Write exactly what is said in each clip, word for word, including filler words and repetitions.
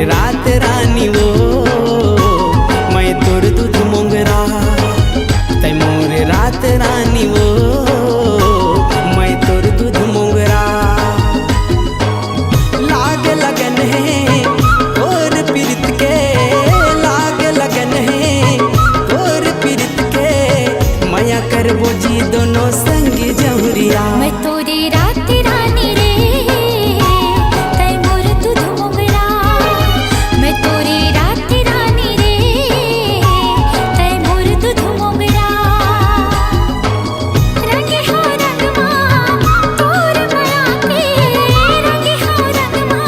रात रानी वो, मैं तोर दूध मोंगरा। तै मोर रात रानी वो, मैं तोर दूध मोंगरा। लाग लगन हे तोर पीरित के, लाग लगन हे तोर पीरित के। मया करबो जी दोनों संगी जहुरिया। मैं तोरे रात रानी रे, तै मोर दूध मोंगरा। मैं तोरे रात रानी रे, तै मोर दूध मोंगरा। रंग हो रंगमा तोर मया के, रंग हो रंगमा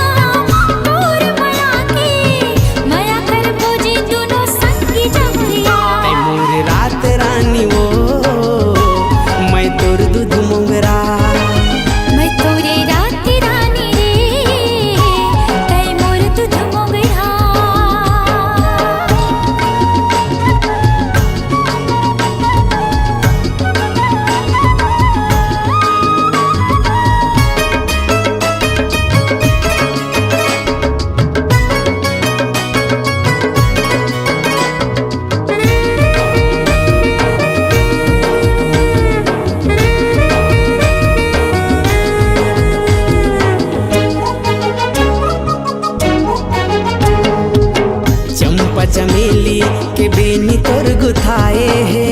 तोर मया के। मया करबो जी दोनों संगी जहुरिया। तै मोर रात रानी वो, मैं तोर दूध मोंगरा। मैं तोरे रात रानी रे, तै मोर दूध मोंगरा। चंपा चमेली के बेनी तोर गुथाए हे,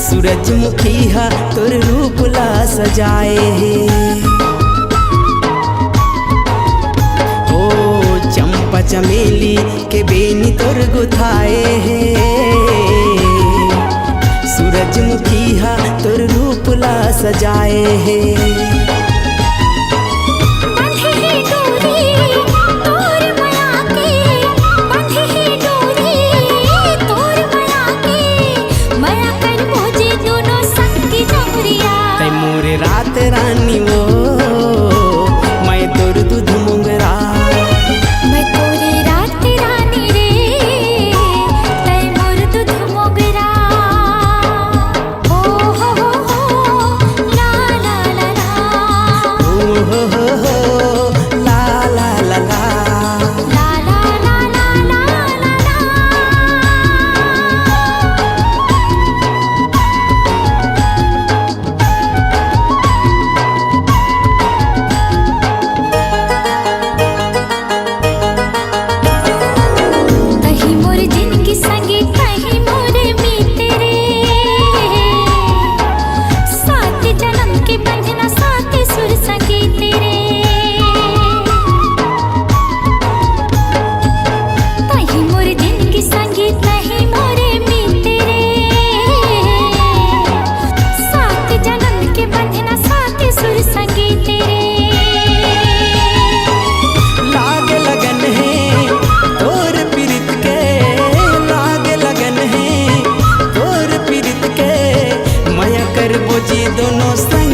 सूरजमुखी हा तोर रूप ला सजाए हे। ओ चंपा चमेली के बेनी तोर गुथाए हे, सूरजमुखी हा तोर रूप ला सजाए हे। बंधे हे डोरी तोर मया के, बंधे हे डोरी तोर मया के। मया करबो जी दोनों संगी जहुरिया। तै मोर रात रानी वो, मैं तोर दूध मोंगरा। मैं तोरे रात रानी रे, तै मोर दूध मोंगरा। ओ हो हो हो, ला ला ला ला। ओ हो हो हो, ला ला ला ला। ला ला ला ला ला ला ला। तही मोर जिनगी संगी, तही मोर मीत रे। सात जनम के बंधना, सात सुर संगीत रे। तही मोर जिनगी संगी, तही मोर मीत रे। सात जनम के बंधना, सात सुर संगीत रे। लाग लगन हे तोर पीरित के, लाग लगन हे तोर पीरित के। मया करबो जी दोनों संग